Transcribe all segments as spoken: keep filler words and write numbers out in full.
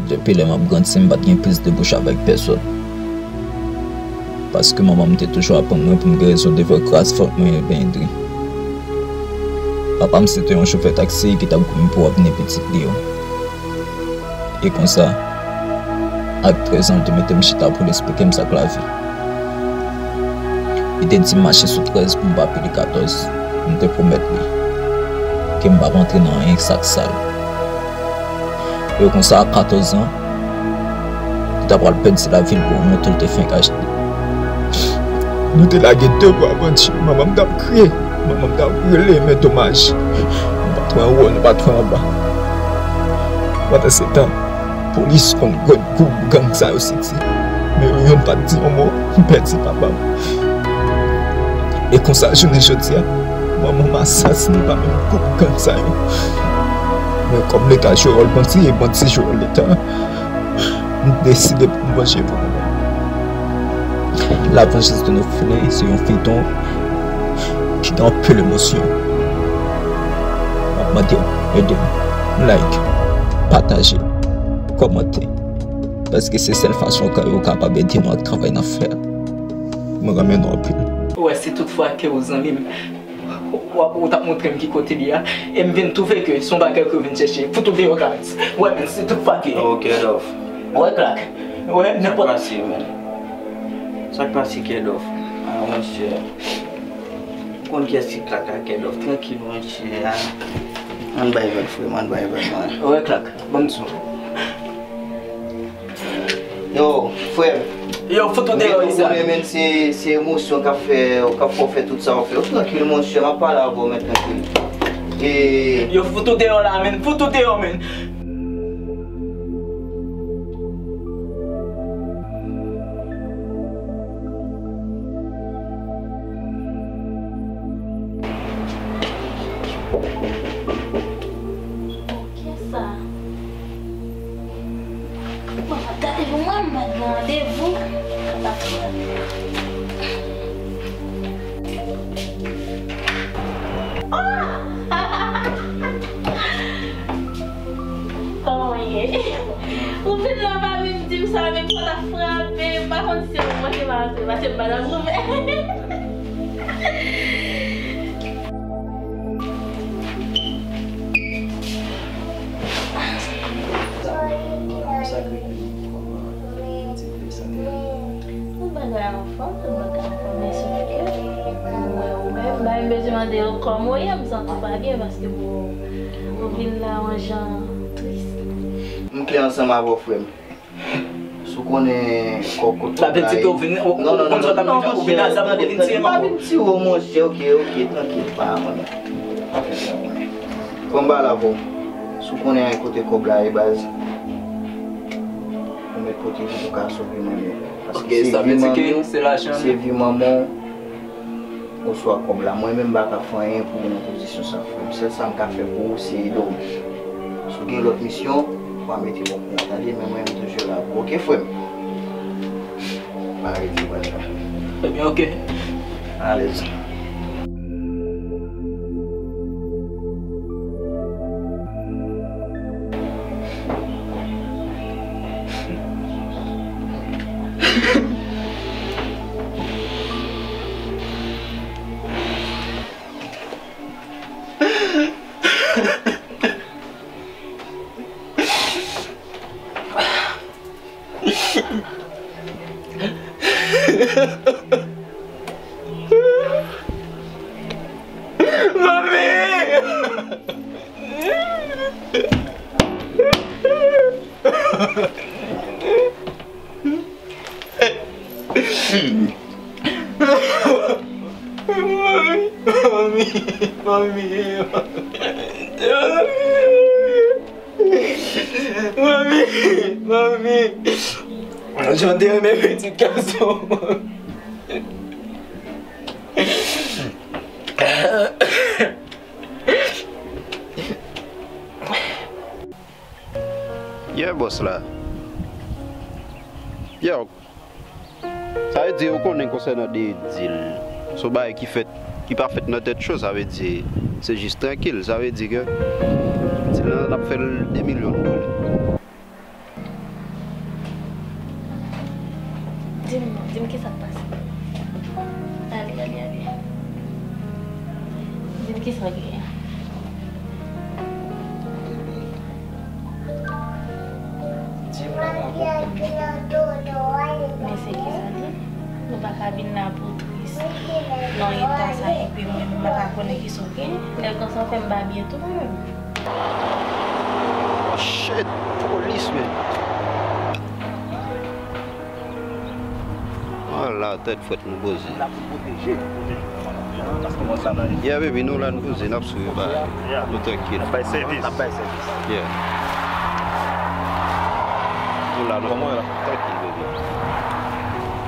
Depi lè m ap grandi, m pa t gen plis de bouch avèk pèsòn. Paske manman m te toujou aprann mwen pou m gen rezon devan kras, fòk mwen benyen dri. Papa m se te yon chofè taksi ki t ap goumen pou avni pitit li yo. E konsa, ak trèz an, li te mete m chita pou l esplike m sa k lavi. Li te di m mache sou trèz pou m pa pile katòz. M te pwomèt li ke m p ap antre nan anyen k sa k sal. E konsa, a katòz an, li ta pral pèdi lavi l pou yon moto l te fenk achte. Nou te lage de bwa bandi. Manman m t ap kriye. Manman m t ap rele, men domaj, nou pa t wè anwo, nou pa t wè anba. Pandansetan, polis konn gòt gwoup gang sa yo siti. Men yo youn pa t di yon mo, m pèdi papa m. E konsa, jounen jodi a, manman m asasinen pa menm gwoup gang sa yo. Men kòm Leta jwe wòl bandi e bandi jwe wòl Leta, m deside pou m vanje pou mwen menm. La vengeance de nos félins se yon feyton ki gen anpil emosyon. M ap mande w ede m, like, pataje, kòmante. Paske se sèl fason ke yo kapab ede nou ak travay n ap fè a. Mwen renmen nou anpil. Ou wè, si tout fwa ke w zanmi m, w ap, ou t ap montre m ki kote li a, e m vin twouve ke se yon bagay ke w vin chèche. Fout ou deyò, guys. Ou wè, men si tout fwa ke Oh, Kèdòf. Ou wè, Clark. Ou wè, sa k nenpòt pase, man? Sa k pase, Kèdòf? Ah, monchè. Ou konn kiyès ki Clark ak Kèdòf. Trankil, monchè. Ah. Ann bay vag, frè m, ann bay vag, man. Ou wè, Clark, ban m di w. Yo, frè m. Yo, fout ou deyò, Isa. Men se, se emosyon k ap fè, k ap fè w fè tout sa w fè. Yo, trankil, monchè, m ap pale avè w, men trankil. E Yo, fout ou deyò la, men. Fout ou deyò, men. Kiyès sa? Bon, m ap gade pou mwen, m pa t gen randevou. Kòman w ye? Ou vin la pa vin di m sa, men pòt ap frape, m pa konn si se ou manje pa antre, paske m pa t ap ouvè. Tout bagay anfòm, tout bagay anfòm, men sòf ke mwen ou menm, ba m bezwen mande w kòman w ye, m santi w pa byen paske ou, ou vin la yon jan tris. M klè ansanm avè w, frè m. Si w konnen kò kot Sa vle di ke ou vin, ou, non, ou non, konn sa w t ap vin fè, ou vin a zam pou vin tiye m ankò. M pa vin tiye w, monchè, oke, oke, trankil, pa mwen menm. Pa fè sa, mwen. Kòm ba la pou, si w konnen kote kòb la ye, baz, ou met kote pou w ka sove mwen menm. Paske se vi manmi w, se vi manman w, oswa kòb la. Mwen menm, m pa ka fè anyen pou ou nan pozisyon sa, frè m. Sèl sa m ka fè pou ou, se ede w. Si w gen lòt misyon, w a mete bò pou mwen, tande? Men mwen, m toujou la pou ou, oke, frè m? Pa rete, baz la. Ebyen, oke. Alèz. Manmi! Manmi, manmi, manmi, manmi. Manmi, manmi. Jan m te renmen pitit gason. Yeah, bòs la. Yeah, Sa vle di, ou konnen konsènan de dil, se yon bagay ki fèt, ki pa fèt nan tèt cho, sa vle di, se jis trankil, sa vle di ke dil lan, n ap fè l de milyon dola. Kisa w genyen? Di m, mwen pran pwoblèm. Men se kisa l ye? Nou pa ka vin la pou tris nan eta sa, epi mwen, m pa ka konnen kisa w genyen. Nèg konsa fè m pa byen tou mwen menm. Shit, polis, men. Ala tèt frèt nou poze. La pou pwoteje. Paske mwen sa nan li. Yeah, baby, nou la, nou poze, n ap swiv bagay. Yeah. Nou trankil. N ap bay sèvis. N ap bay sèvis. Yeah. Nou la, nou trankil, baby.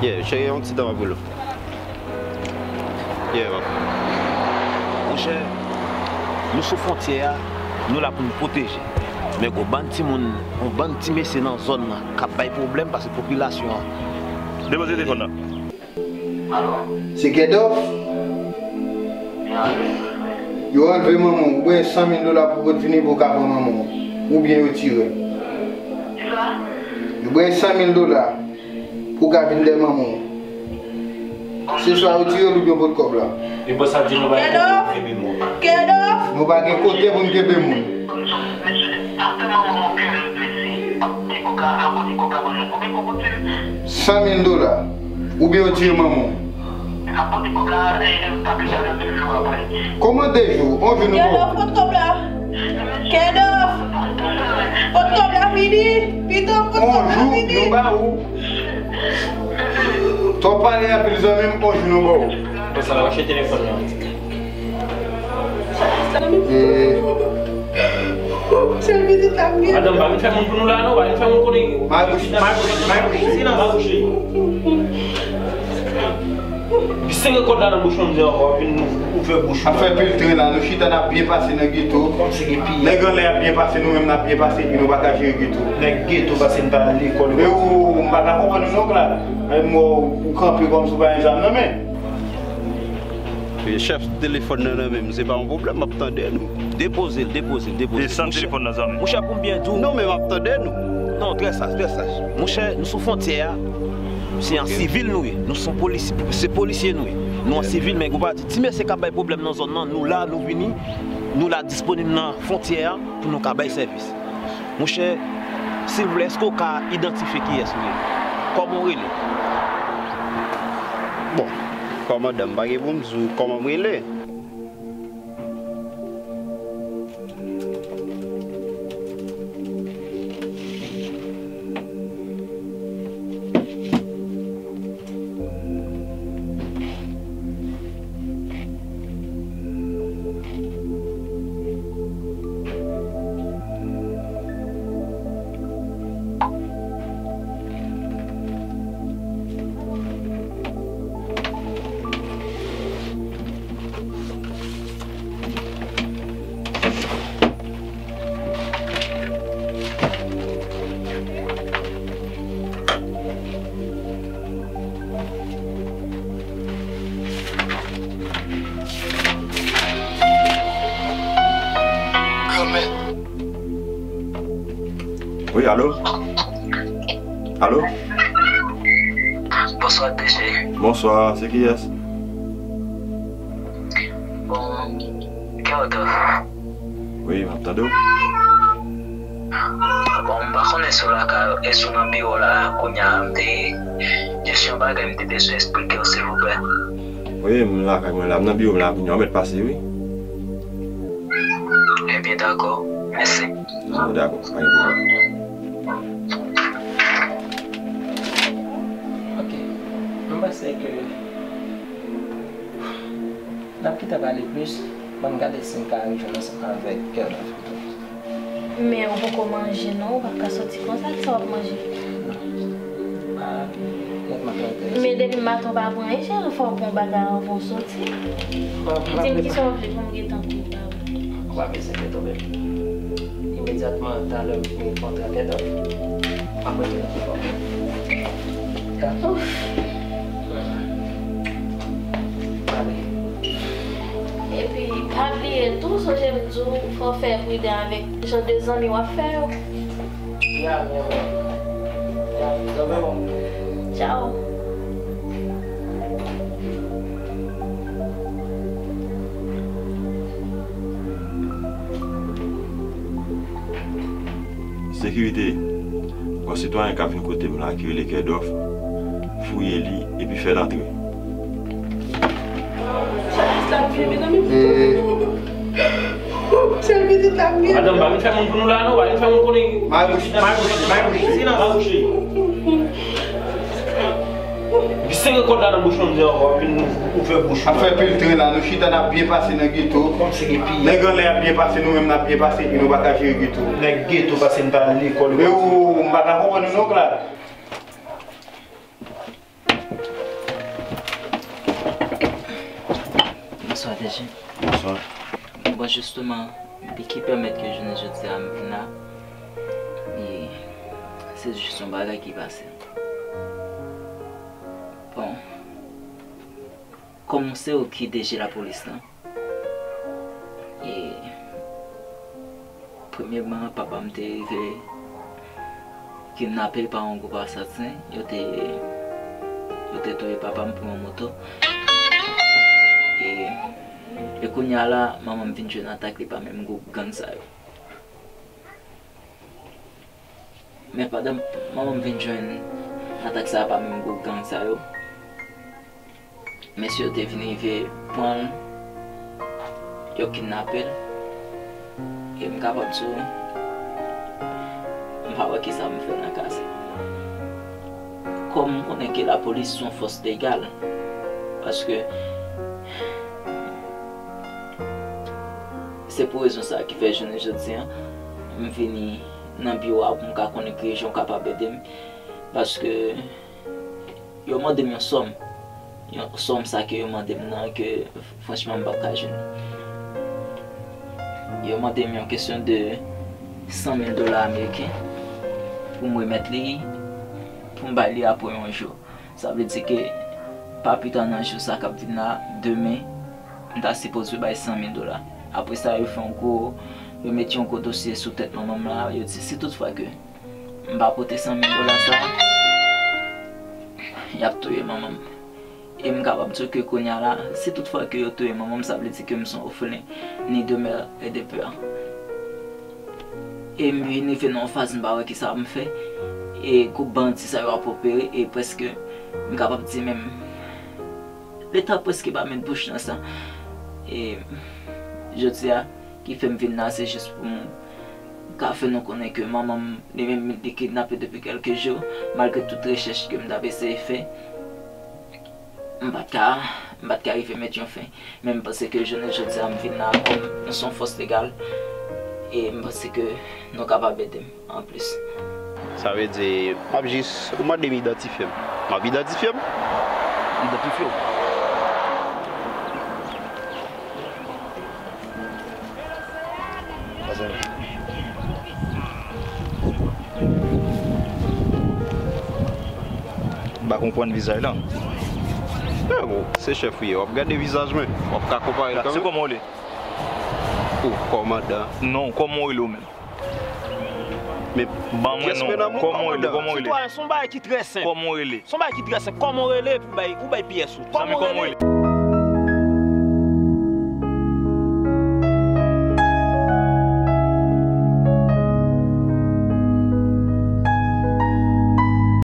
Yeah, cheri, yon ti tan m ap rele w. Yeah, man. Monchè, nou sou fwontyè a, nou la pou n pwoteje. Men gon bann timoun, yon bann ti mesye nan zòn nan k ap bay pwoblèm paske popilasyon an. Depoze telefòn nan. Se Kèdòf? Yo anlve manman w, ou bay san mil dola pou w vini pou w ka pran manman w. Oubyen yo tire l. Yo bay san mil dola. Pou w ka vin dèyè manman w. Se swa yo tire l oubyen yo pot kòb la. E bòs la di nou pa gen kote pou kenbe moun. Kèdòf! Nou pa gen kote pou n kenbe moun. San mil dola. Oubyen yo tire manman w. Kòman de jou? On jou nou ba w. Kèdòf, pot kòb la. Kèdòf, pot kòb la vini. Pito, pot kòb la vini. On jou nou ba ou. Twòp pale anpil zanmi m, on jou nou ba ou. Konsa, rache telefòn nan. E. Sèl pitit la m gen. Madanm, pa vin fè moun pou nou la, non, pa vin fè moun pou nou. May bouch, may bouch, may bouch, silans. Sere kòd la nan bouch mwen, m di ankò, vin ouvè bouch ou. Ap fè pil tren la, nou chita n ap byen pase nan geto. Nèg anlè ap byen pase, nou menm n ap byen pase, epi nou pa ka jere geto. Nèg geto pase n pa lekòl. E ou, m pa ka konprann ou non, Claude. Menm ou, ou kanpe kòmsi ou pa gen zam nan men. E chèf, telefòn nan nan men m, se pa yon pwoblèm, m ap tande nou. Depoze l, depoze l, depoze l. Desann telefòn nan, zanmi. Monchè, pou m byen di w. Non, men m ap tande nou. Non, trè saj, trè saj. Monchè, nou sou fwontyè a. Se an sivil nou ye. Nou se polisye, se polisye nou ye. Nou an sivil, men ou pa di, ti mesye k ap bay pwoblèm nan zòn nan, nou la, nou vini, nou la disponib nan fwontyè a pou nou ka bay sèvis. Monchè, silvouplè, èske w ka idantifye kiyès ou ye? Kòman w rele? Bon, kòmandan, m pa gen pou m di w kòman m rele. Wi, alo? Alo? Bonswa, D J. Bonswa, se kiyès? Bon, Kèdòf. Wi, m ap tande w. Bon, m pa konnen si w lakay ou, e si w nan biwo la kounye a, m te, jis yon bagay m te bezwen eksplike w, silvouplè. Wi, m lakay mwen la, m nan biwo m la kounye a, ou mèt pase, wi. Ebyen, dakò, mèsi. Bon, dakò, pa gen pwoblèm. Ok, m panse ke n ap kite pale plis, ban m gade si m ka jwenn ansanm avèk Kèdòf pito. Men ou poko manje non, ou pa ka soti konsa, kisa w ap manje? Non. Ah, nètman trantè. Men depi maten ou pa pran enjèl, fò w pran bagay anvan w soti. Di m kisa w vle pou m gentan prepare. Ou pa bezwen fè twoblèm. Imedyatman, talè m fin kontre ak Kèdòf, m ap rete nan telefòn. Dakò. Epi, pa bliye tou, sonje m di w, fò w fè pridan avèk jan de zanmi w ap fè yo. Ya, ya, ya. Ya, zanmi bon. Tchao. Sekirite. Gon sitwayen k ap vin kote m la ki rele Kèdòf, fouye li epi fè l antre. Madanm, pa vin fè moun pou nou la non, pa vin fè moun konnen. May bouch, may bouch, may bouch. Silans. May bouch. Epi sere kòd la nan bouch mwen, m di ankò, epi nou ouvè bouch nou. Ap fè pil tren la, nou chita n ap byen pase nan geto. Kòmsi gen pi. Nèg anlè ap byen pase, nou menm n ap byen pase, epi nou pa ka jere geto. Nèg geto pase n pa lekòl. E ou, m pa ka konprann ou non, Claude. Bonswa, D G. Bonswa. Bon, jisteman, li ki pèmèt ke jounen jodi a m vin la, e se jis yon bagay ki pase. Bon, kòm se ou ki D G lapolis lan, e premyèman, papa m te rive kidnape pa yon gwoup asasen. Yo te, yo te touye papa m pou yon moto. E, e kounye a la, manman m vin jwenn atak li pa menm gwoup gang sa yo. Men pandan manman m vin jwenn atak sa a pa menm gwoup gang sa yo, mesye yo te vin rive pran l, yo kidnape l. E m kapab di w, m pa wè kisa m fè nan ka sa. Kòm m konnen ke lapolis se yon fòs legal, paske se pou rezon sa a ki fè jounen jodi a, m vini nan biwo a pou m ka konnen ki jan w kapab ede m. Paske yo mande m yon sòm. Yon sòm sa ke yo mande m nan ke franchman m p ap ka jwenn. Yo mande m yon kesyon de san mil dola ameriken pou m remèt li, pou m bay li apre yon jou. Sa vle di ke pa pita nan jou sa k ap vin la, demen, m ta sipoze bay san mil dola. Apre sa, yo fè yon gwo, yo mete yon gwo dosye sou tèt manman m la, yo di si toutfwa ke m pa pote san mil dola sa, y ap touye manman m. E m kapab di w ke kounye a la, si toutfwa ke yo touye manman m, sa vle di ke m se yon òfelen, ni de mè e de pè. E m vin rive nan yon faz m pa wè kisa m fè. E gwoup bandi sa yo ap opere, e prèske, m kapab di menm, Leta prèske pa met bouch nan sa. E jodi a, ki fè m vin la, se jis pou m ka fè nou konnen ke manman m, li menm, li kidnape depi kèlke jou, malgre tout rechèch ke m t ap eseye fè, m pa t ka, m pa t ka rive met yon fen. Men m panse ke jounen jodi a, m vin la kòm nou se yon fòs legal, e m panse ke nou kapab ede m. Anplis. Sa vle di, m ap jis, ou mande m idantifye m. M ap idantifye m. Idantifye w. M pa konprann vizaj lan. Frè, bon, se chèf ou ye, w ap gade vizaj mwen, w ap ka konpare l kanmenm. Se kòman w rele? Ou, kòmandan. Non, kòman w rele w menm? Men ban mwen non. Kòman w rele? Kòman w rele? Sitwayen, se yon bagay ki trè senp. Kòman w rele? Se yon bagay ki trè senp. Kòman w rele epi w bay, ou bay pyès ou. Zanmi, kòman w rele?